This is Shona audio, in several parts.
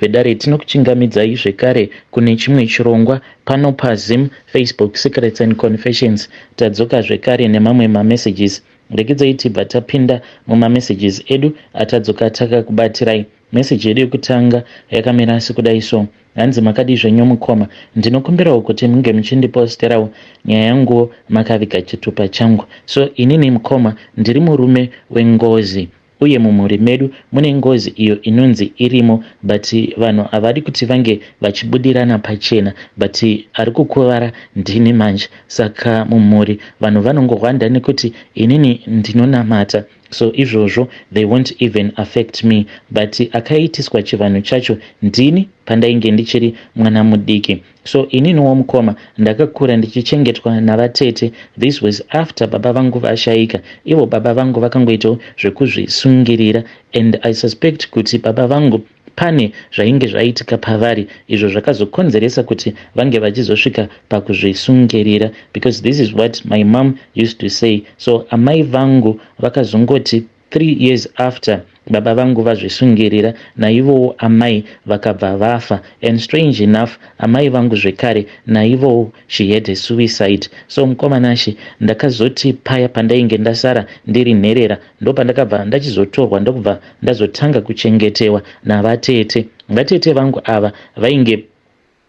Vedare, tinokuchingamidzai zvekare kune chimwe chirongwa pano paZim Facebook Secrets and Confessions. Tadzoka zvekare nemamwe mamessages. Regedzai tibva tapinda mumamessages edu atadzoka takakubatirai. Message yedu yekutanga yakamira sekudai so. Hanzi makadii zvenyu mukoma, ndinokumbirawo kuti munge muchindiposterawo nyaya yanguwo makaviga chitupa changu. So inini mukoma ndiri murume wengozi uye mumhuri medu mune ngozi iyo inonzi irimo but vanhu havadi kuti vange vachibudirana pachena but ari kukuvara ndini manje. Saka mumhuri vanhu vanongohwanda nekuti inini ndinonamata so izvozvo they won't even affect me but akaitiswa chivanhu chacho ndini pandainge ndichiri mwana mudiki. So ininiwo mukoma ndakakura ndichichengetwa navatete. This was after baba vangu vashaika. Ivo baba vangu vakangoitawo zvekuzvisungirira and I suspect kuti baba vangu pane zvainge zvaitika pavari izvo zvakazokonzeresa kuti vange vachizosvika pakuzvisungirira because this is what my mom used to say. So amai vangu vakazongoti 3 years after baba vangu vazvisungirira, naivowo amai vakabva vafa. And strange enough, amai vangu zvekare naivowo she had a suicide. So mukoma Nashe, ndakazoti paya pandainge ndasara ndiri nherera, ndopandakabva ndachizotorwa ndokubva ndazotanga kuchengetewa navatete. Vatete vangu ava vainge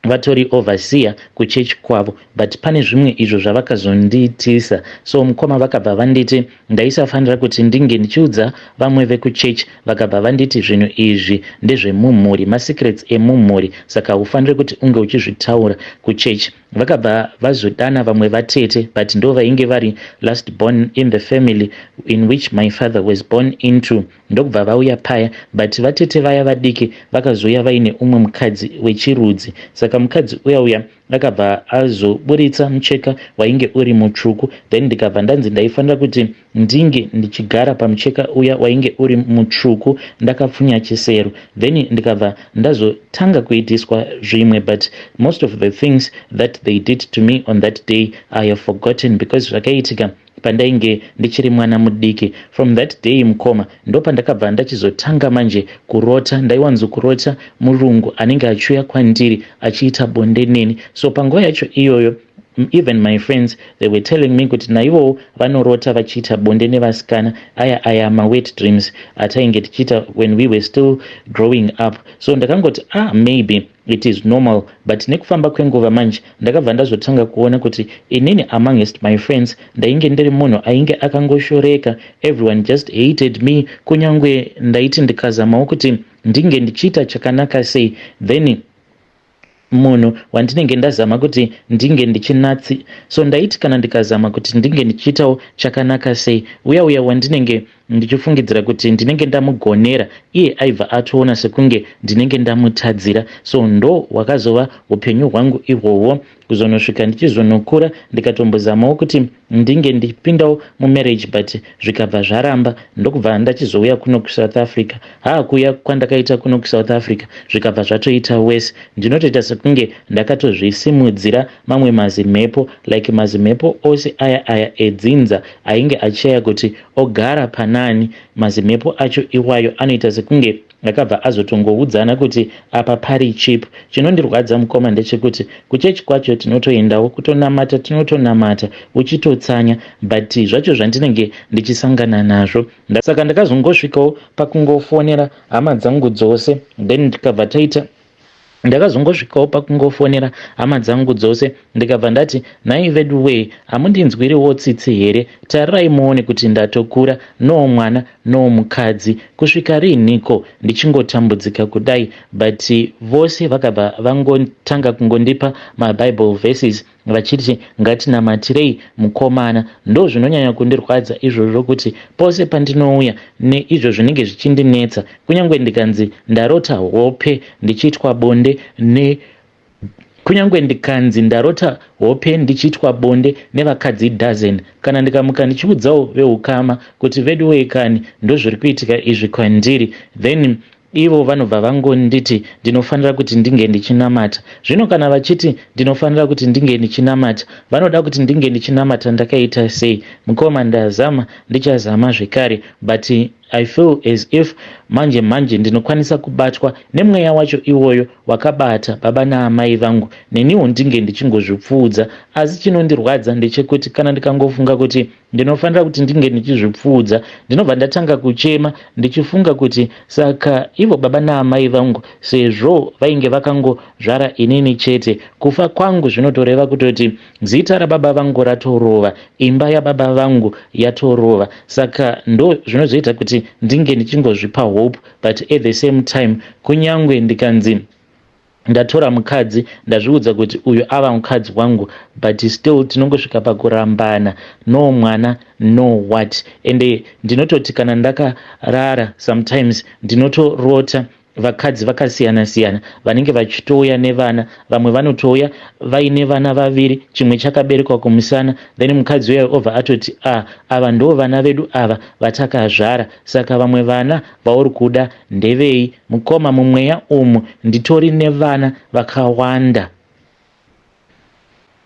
vatori overseer kuchechi kwavo, but pane zvimwe izvo zvavakazondiitisa. So mukoma, vakabva vanditi ndaisafanira kuti ndinge ndichiudza vamwe vekuchechi. Vakabva vanditi zvinhu izvi ndezvemumhuri, masecrets emumhuri, saka haufaniri kuti unge uchizvitaura kuchechi. Vakabva vazodana vamwe vatete, but ndo vainge vari last born in the family in which my father was born into, ndokubva vauya paya. But vatete vaya vadiki vakazouya vaine umwe mukadzi wechirudzi. Saka mukadzi uya uya akabva azoburitsa mucheka wainge uri mutsvuku, then ndikabva ndanzi ndaifanira kuti ndinge ndichigara pamucheka uya wainge uri mutsvuku ndakapfunya chisero. Then ndikabva ndazotanga kuitiswa zvimwe, but most of the things that they did to me on that day I have forgotten because zvakaitika pandainge ndichiri mwana mudiki. From that day, mukoma, ndopandakabva ndachizotanga manje kurota. Ndaiwanzokurota murungu anenge achiuya kwandiri achiita bonde neni. So panguva yacho iyoyo, even my friends, they were telling me kuti naivowo vanorota vachiita bonde nevasikana. Aya mawet dreams atainge tichiita when we were still growing up. So ndakangoti, "Ah, maybe it is normal." But nekufamba kwenguva manje ndakabva ndazotanga kuona kuti inini amongst my friends ndainge ndiri munhu ainge akangoshoreka. Everyone just hated me. Kunyange ndaiti ndikazamawo kuti ndinge ndichiita chakanaka sei, then munhu wandinenge ndazama kuti ndinge ndichinatsi, so ndaiti kana ndikazama kuti ndinge ndichiitawo chakanaka sei, uya uya wandinenge ndichifungidzira kuti ndinenge ndamugonera, iye aibva atoona sekunge ndinenge ndamutadzira. So ndo hwakazova upenyu hwangu ihwohwo kuzonosvika ndichizonokura. Ndikatombozamawo kuti ndinge ndichipindawo mumarriage, but zvikabva zvaramba, ndokubva ndachizouya kuno kuSouth Africa. Haa, kuuya kwandakaita kuno kuSouth Africa zvikabva zvatoita worse. Ndinotoita sekunge ndakatozvisimudzira mamwe mazimhepo, like mazimhepo ose aya aya edzinza ainge achiaya kuti ogara panani. Mazimhepo acho iwayo anoita sekunge akabva azotongoudzana kuti apa pari chip. Chinondirwadza, mukoma, ndechekuti kuchechi kwacho tinotoendawo kutonamata, tinotonamata uchitotsanya, but zvacho zvandinenge ndichisangana nazvo. Saka ndakazongosvikawo pakungofonera hama dzangu dzose, then ndikabva taita, ndakazongosvikawo pakungofonera hama dzangu dzose, ndikabva ndati, "Nhai vedu wee, hamundinzwiriwo tsitsi here? Tarirai muone kuti ndatokura, no mwana, no mukadzi. Kusvika riiniko ndichingotambudzika kudai?" But vose vakabva vangotanga kungondipa maBible verses vachiti ngatinamatirei mukomana. Ndo zvinonyanya kundirwadza izvozvo, kuti pose pandinouya neizvo zvinenge zvichindinetsa, kunyange ndikanzi ndarota hope ndichiitwa bonde ne kunyange ndikanzi ndarota hope ndichiitwa bonde nevakadzi dozen, kana ndikamuka ndichiudzawo veukama kuti vedu wekani, ndozviri kuitika izvi kwandiri, then ivo vanobva vangonditi ndinofanira kuti ndinge ndichinamata. Zvino kana vachiti ndinofanira kuti ndinge ndichinamata, vanoda kuti ndinge ndichinamata ndakaita sei? Mukoma, ndazama, ndichazama zvekare, but I feel as if manje manje ndinokwanisa kubatwa nemweya wacho iwoyo wakabata baba naamai vangu, neniwo ndinge ndichingozvipfuudza. Asi chinondirwadza ndechekuti kana ndikangofunga kuti ndinofanira kuti ndinge ndichizvipfuudza, ndinobva ndatanga kuchema ndichifunga kuti saka ivo baba naamai vangu sezvo vainge vakangozvara inini chete, kufa kwangu zvinotoreva kutoti zita rababa vangu ratorova, imba yababa vangu yatorova. Saka ndo zvinozoita kuti ndinge ndichingozvipa hope, but at the same time kunyangwe ndikanzi ndatora mukadzi, ndazviudza kuti uyu ava mukadzi wangu, but still tinongosvika pakurambana, no mwana, no what. Ende ndinototi kana ndakarara sometimes ndinotorota vakadzi vakasiyana siyana vanenge vachitouya nevana. Vamwe vanotouya vaine vana vaviri, chimwe chakaberekwa kumusana, then mukadzi uya obva atoti, "A ah, ava ndo vana vedu ava vatakazvara, saka vamwe vana vauri kuda ndevei?" Mukoma, mumweya umu nditori nevana vakawanda.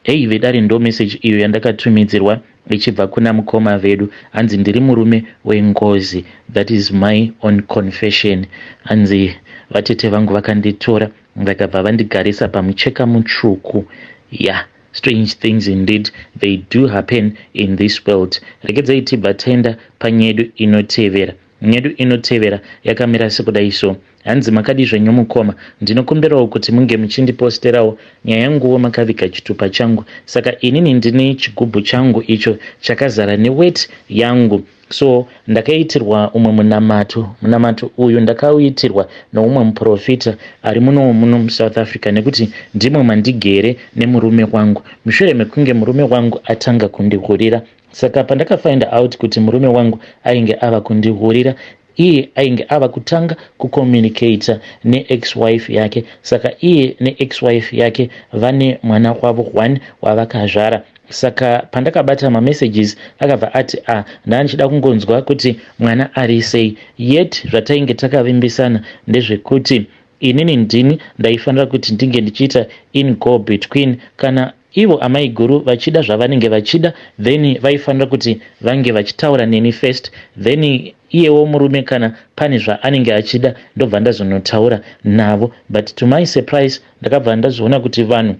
Hei vedare, ndo meseji iyo yandakatumidzirwa ichibva kuna mukoma vedu. Hanzi, "Ndiri murume wengozi. That is my own confession." Hanzi, "Vatete vangu vakanditora vakabva vandigarisa pamucheka mutsvuku." Yeah, strange things indeed, they do happen in this world. Regedzai tibva taenda panyedu inotevera. Nyedu inotevera yakamira sekudai so. Hanzi, "Makadi zvenyu mukoma? Ndinokumbirawo kuti munge muchindiposterawo nyaya yanguwo makaviga chitupa changu. Saka inini ndine chigubhu changu icho chakazara neweti yangu. So ndakaitirwa umwe munamato. Munamato uyu ndakauitirwa noumwe muprofita ari muno muno muSouth Africa, nekuti ndimo mandigere nemurume wangu mushure mekunge murume wangu atanga kundihurira. Saka pandakafind out kuti murume wangu ainge ava kundihurira, iye ainge ava kutanga kucommunicata neex wife yake. Saka iye neex wife yake vane mwana wavo one wavakazvara. Saka pandakabata mamessages, akabva ati, 'A ah, ndaa ndichida kungonzwa kuti mwana ari sei.' Yet zvatainge takavimbisana ndezvekuti inini ndini ndaifanira kuti ndinge ndichiita in go between. Kana ivo amai guru vachida zvavanenge vachida, then vaifanira kuti vange vachitaura neni first, then iyewo murume kana pane zvaanenge achida ndobva ndazonotaura navo. But to my surprise, ndakabva ndazoona kuti vanhu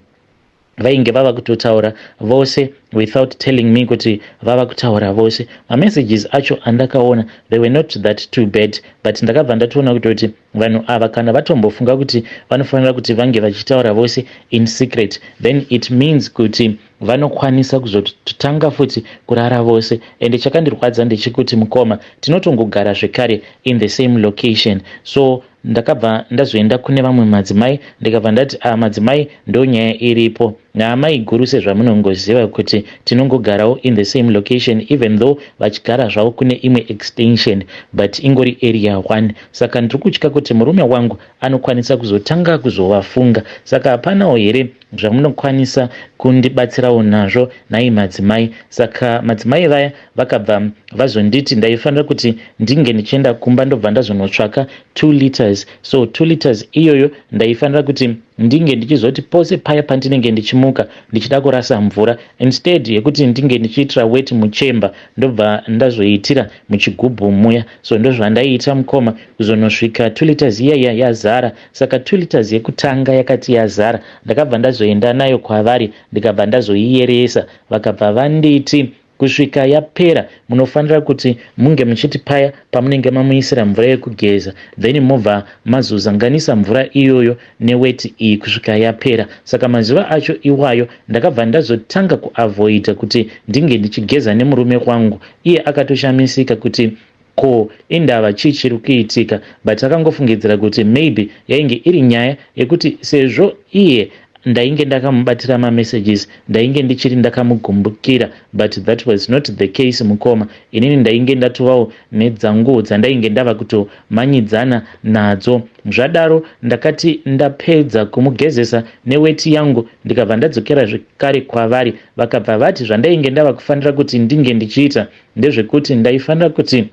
vainge vava kutotaura vose without telling me kuti vava kutaura vose. Mamessages acho andakaona, they were not that too bad, but ndakabva ndatoona kutoti vanhu ava kana vatombofunga kuti vanofanira kuti vange vachitaura vose in secret, then it means kuti vanokwanisa kuzotanga futi kurara vose. Ende chakandirwadza ndechekuti, mukoma, tinotongogara zvekare in the same location. So ndakabva ndazoenda kune vamwe madzimai, ndikabva ndati, 'A ah, madzimai, ndo nyaya iripo naamai guru. Sezvamunongoziva kuti tinongogarawo in the same location, even though vachigara zvavo kune imwe extension, but ingori area one. Saka ndiri kutya kuti murume wangu anokwanisa kuzotanga kuzovafunga. Saka hapanawo here zvamunokwanisa kundibatsirawo nazvo nhai madzimai?' Saka madzimai vaya vakabva vazonditi ndaifanira kuti ndinge ndichienda kumba, ndobva ndazonotsvaka 2 liters. So 2 liters iyoyo ndaifanira kuti ndinge ndichizoti pose paya pandinenge ndichimuka ndichida kurasa mvura, instead yekuti ndinge ndichiitira weti muchemba, ndobva ndazoitira muchigubhu muya. So ndozvandaiita, mukoma, kuzonosvika 2 liters iyaya yazara. Saka 2 liters yekutanga yakati yazara, ndakabva ndazoenda nayo kwavari, ndikabva ndazoiyeresa. Vakabva vanditi kusvika yapera munofanira kuti munge muchiti paya pamunenge mamuisira mvura yekugeza, then mobva mazozanganisa mvura iyoyo neweti iyi kusvika yapera. Saka mazuva acho iwayo ndakabva ndazotanga kuavoida kuti ndinge ndichigeza nemurume wangu. Iye akatoshamisika kuti ko indava, chii chiri kuitika, but akangofungidzira kuti maybe yainge iri nyaya yekuti sezvo iye ndainge ndakamubatira mamessages, ndainge ndichiri ndakamugumbukira. But that was not the case, mukoma. Inini ndainge ndatovawo nedzanguo dzandainge ndava kutomanyidzana nadzo. Zvadaro ndakati ndapedza kumugezesa neweti yangu, ndikabva ndadzokera zvekare kwavari. Vakabva vati zvandainge ndava kufanira kuti ndinge ndichiita ndezvekuti ndaifanira kuti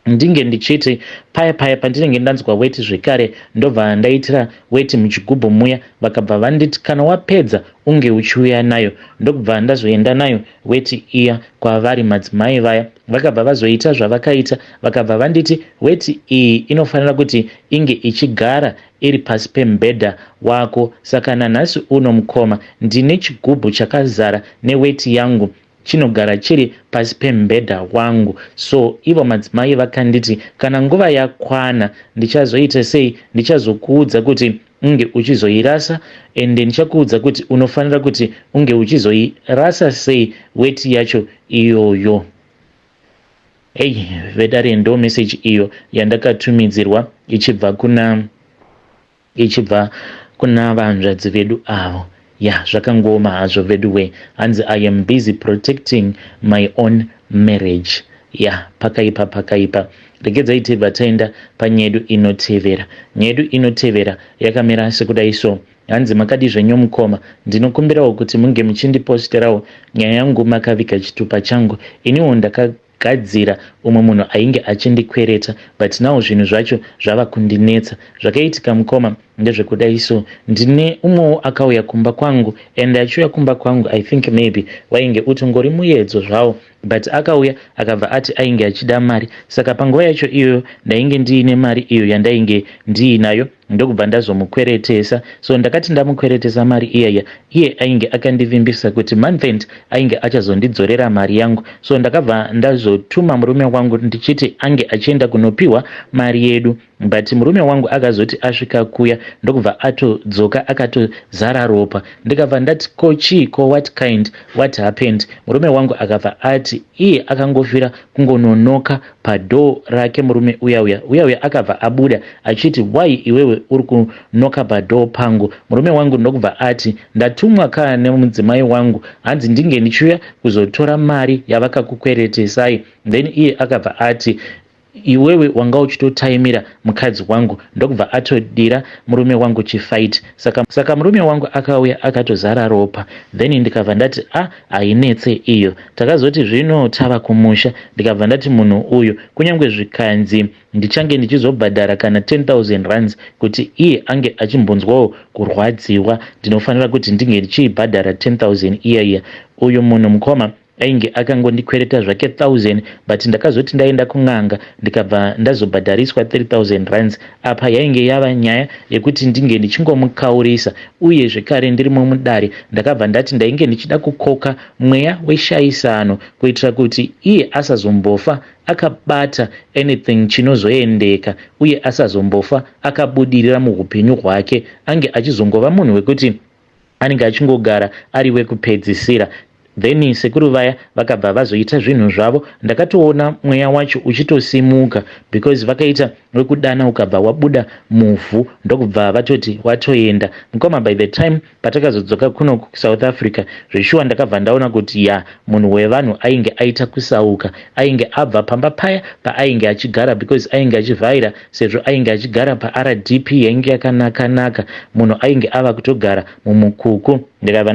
Ndinge ndichiti paya paya pandinenge ndanzwa weti zvekare ndobva ndaitira weti muchigubhu muya. Vakabva vanditi kana wapedza unge uchiuya nayo. Ndokubva ndazoenda nayo weti iya kwavari madzimai vaya. Vakabva vazoita zvavakaita, vakabva vanditi weti iyi inofanira kuti inge ichigara iri pasi pemubhedha wako. Saka nanhasi uno mukoma ndine chigubhu chakazara neweti yangu chinogara chiri pasi pemubhedha wangu. So ivo madzimai vakanditi kana nguva yakwana ndichazoita sei, ndichazokuudza kuti unge uchizoirasa ende ndichakuudza kuti unofanira kuti unge uchizoirasa sei weti yacho iyoyo. Hey, vedare, ndo message iyo yandakatumidzirwa ichibva kuna vanzvadzi vedu avo. Ya, zvakangooma hazvo veduwe. Hanzi, "I am busy protecting my own marriage." Ya, pakaipa, pakaipa. Regedzai tibva taenda panyedu inotevera. Nyedu inotevera yakamira sekudai so. Hanzi, "Makadi zvenyu mukoma? Ndinokumbirawo kuti munge muchindiposterawo nyaya yangu makaviga chitupa changu. Iniwo ndakagadzira umwe munhu ainge achindikwereta, but now zvinhu zvacho zvava kundinetsa. Zvakaitika mukoma ndezvekudai so. Ndine umwewo akauya kumba kwangu, and achiuya kumba kwangu, I think maybe wainge utongori muedzo zvawo, but akauya akabva ati ainge achida mari. Saka panguva yacho iyoyo ndainge ndiine mari iyo yandainge ndiinayo, ndokubva ndazomukweretesa. So ndakati ndamukweretesa mari iyaya, iye ainge akandivimbisa kuti month end ainge achazondidzorera mari yangu. So ndakabva ndazotuma murume wangu ndichiti ange achienda kunopiwa mari yedu, but murume wangu akazoti asvika kuya ndokubva atodzoka akatozara ropa. Ndikabva ndati, 'Ko chii? Ko what kind? What happened?' Murume wangu akabva ati iye akangofira kungononoka padoor rake murume uya uya. Uya uya akabva abuda achiti, 'Why iwewe uri kunoka padoor pangu?' Murume wangu ndokubva ati, 'Ndatumwa kaa nemudzimai wangu, hanzi ndinge ndichiuya kuzotora mari yavakakukweretesai.' Then iye akabva ati, 'Iwewe wanga uchitotaimira mukadzi wangu.' Ndokubva atodira murume wangu chifight. Saka murume wangu akauya akatozara ropa. Then ndikabva ndati, 'A, ah, hainetse iyo.' Takazoti zvino tava kumusha, ndikabva ndati munhu uyu kunyange zvikanzi ndichange ndichizobhadhara kana 10 000 rands kuti iye ange achimbonzwawo kurwadziwa, ndinofanira kuti ndinge ndichiibhadhara 10 000 iyaiya. Uyu munhu mukoma ainge akangondikwereta zvake 1000, but ndakazoti ndaenda kun'anga ndikabva ndazobhadhariswa 3000 rands. Apa yainge yava nyaya yekuti ndinge ndichingomukaurisa. Uye zvekare ndirimo mudare ndakabva ndati ndainge ndichida kukoka mweya weshayisano kuitira kuti iye asazombofa akabata anything chinozoendeka, uye asazombofa akabudirira muupenyu hwake, ange achizongova munhu wekuti anenge achingogara ari wekupedzisira. Then sekuru vaya vakabva vazoita zvinhu zvavo. Ndakatoona mweya wacho uchitosimuka because vakaita wekudana ukabva wabuda muvhu, ndokubva vatoti watoenda. Mukoma, by the time patakazodzoka kuno kuSouth Africa, zveshuwa ndakabva ndaona kuti ya, munhu wevanhu ainge aita kusauka, ainge abva pamba paya paainge achigara because ainge achivhaira sezvo ainge achigara paRDP yainge yakanaka-naka. Munhu ainge ava kutogara mumukuku. Ndikabva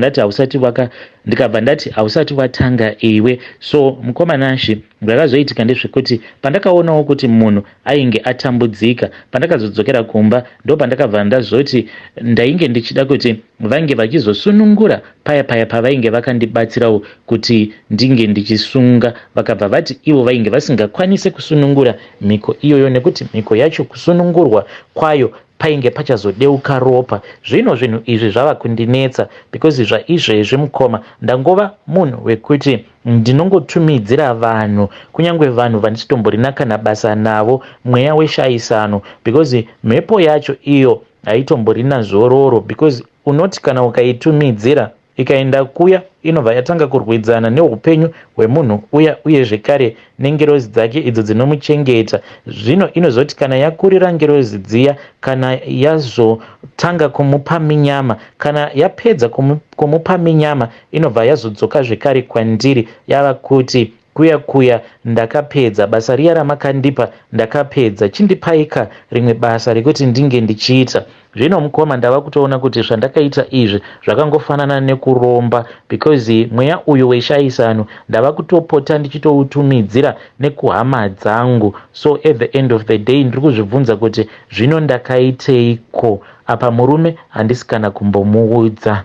ndati hausati watanga iwe. So mukoma Nashi, zvakazoitika ndezvekuti pandakaonawo kuti munhu ainge atambudzika, pandakazodzokera kumba ndo pandakabva ndazoti ndainge ndichida kuti vange vachizosunungura paya paya pavainge vakandibatsirawo kuti ndinge ndichisunga. Vakabva vati ivo vainge vasingakwanisi kusunungura mhiko iyoyo nekuti mhiko yacho kusunungurwa kwayo painge pachazodeuka ropa. Zvino zvinhu izvi zvava kundinetsa because zvaizvezvi mukoma ndangova munhu wekuti ndinongotumidzira vanhu, kunyange vanhu vandisitomborina kana basa navo, mweya weshayisano because mhepo yacho iyo haitomborina zororo, because unoti kana ukaitumidzira ikaenda kuya inobva yatanga kurwidzana neupenyu hwemunhu uya, uye zvekare nengerozi dzake idzo dzinomuchengeta. Zvino inozoti kana yakurira ngerozi dziya, kana yazotanga kumupa minyama, kana yapedza kumupa minyama, inobva yazodzoka zvekare kwandiri yava kuti, 'Kuya kuya ndakapedza basa riya ramakandipa, ndakapedza. Chindipaika rimwe basa rekuti ndinge ndichiita.' Zvino mukoma, ndava kutoona kuti zvandakaita izvi zvakangofanana nekuromba, because mweya uyu weshayisano ndava kutopota ndichitoutumidzira nekuhama dzangu. So at the end of the day ndiri kuzvibvunza kuti zvino ndakaiteiko apa? Murume handisi kana kumbomuudza.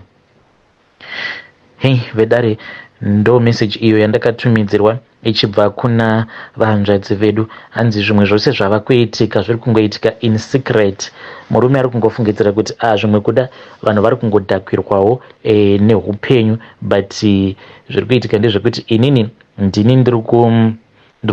Hei vedare, ndo message iyo yandakatumidzirwa ichibva kuna vahanzvadzi vedu. Hanzi zvimwe zvose zvava kuitika zviri kungoitika in secret. Murume ari kungofungidzira kuti a ah, zvimwe kuda vanhu vari kungodhakwirwawo neupenyu, but zviri kuitika ndezvekuti inini ndini ndiri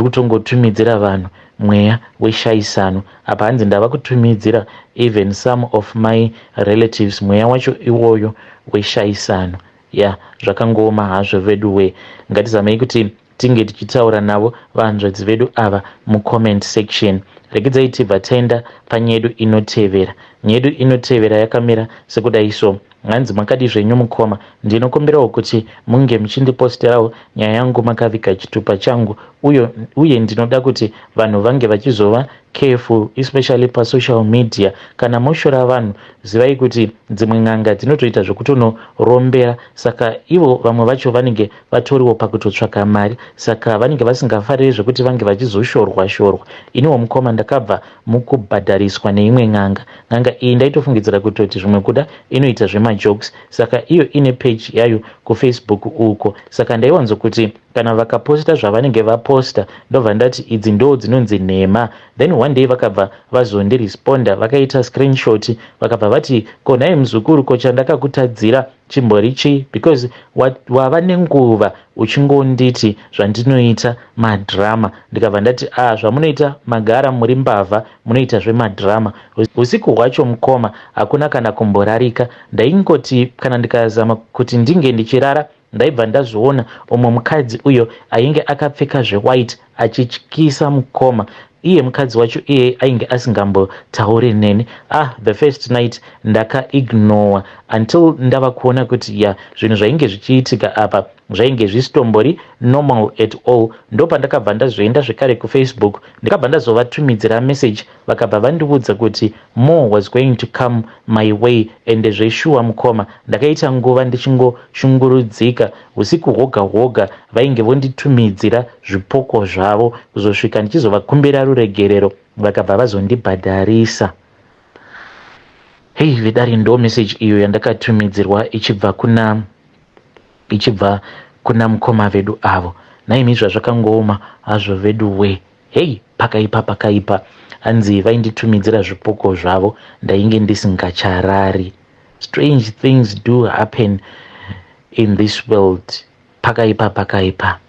kutongotumidzira vanhu mweya weshayisano. Apa hanzi ndava kutumidzira even some of my relatives mweya wacho iwoyo weshayisano. Ya, zvakangooma hazvo vedu we. Ngatizamei kuti tinge tichitaura navo vahanzvadzi vedu ava mucomment section. Regedzai tibva taenda panyedu inotevera. Nyedu inotevera yakamira sekudai so. Hanzi, "Makadi zvenyu mukoma? Ndinokumbirawo kuti munge muchindiposterawo nyaya yangu makaviga chitupa changu, uye ndinoda kuti vanhu vange vachizova careful, especially pasocial media. Kana moshora vanhu, zivai kuti dzimwe n'anga dzinotoita zvekutonorombera, saka ivo vamwe vacho vanenge vatoriwo pakutotsvaka mari, saka vanenge vasingafariri zvekuti vange vachizoshorwa shorwa. Iniwo mukoma, ndakabva mukubhadhariswa neimwe n'anga. N'anga iyi ndaitofungidzira kutoti zvimwe kuda inoita zvemajokes, saka iyo ine page yayo kuFacebook uko, saka ndaiwanzokuti kana vakaposta zvavanenge vaposta, ndobva ndati idzi ndo dzinonzi nhema. Then one day vakabva vazondiresponda, vakaita screenshot, vakabva vati, 'Ko nhai muzukuru, ko chandakakutadzira chimbori chii? Because wava nenguva uchingonditi zvandinoita madhirama.' Ndikabva ndati, 'A ah, zvamunoita magara muri mbavha, munoita zvemadhirama.' Usiku hwacho mukoma, hakuna kana kumborarika. Ndaingoti kana ndikazama kuti ndinge ndichirara, ndaibva ndazviona umwe mukadzi uyo ainge akapfeka zvewhite achityisa mukoma. Iye mukadzi wacho iye ainge asingambotauri neni. Ah, the first night ndakaignora until ndava kuona kuti ya, zvinhu zvainge zvichiitika apa zvainge zvisitombori normal at all. Ndopandakabva ndazoenda zvekare kuFacebook, ndikabva ndazovatumidzira message, vakabva vandiudza kuti more was going to come my way. Ende zveshuwa mukoma, ndakaita nguva ndichingoshungurudzika. Usiku hwoga hwoga vainge vonditumidzira zvipoko zvavo, kuzosvika ndichizovakumbira ruregerero, vakabva vazondibhadharisa." Hei vedare, ndo message iyo yandakatumidzirwa ichibva kuna mukoma vedu avo. Naimi, zvazvakangooma hazvo vedu we. Hei, pakaipa, pakaipa. Hanzi vainditumidzira zvipoko zvavo, ndainge ndisingacharari. Strange things do happen in this world. Pakaipa, pakaipa.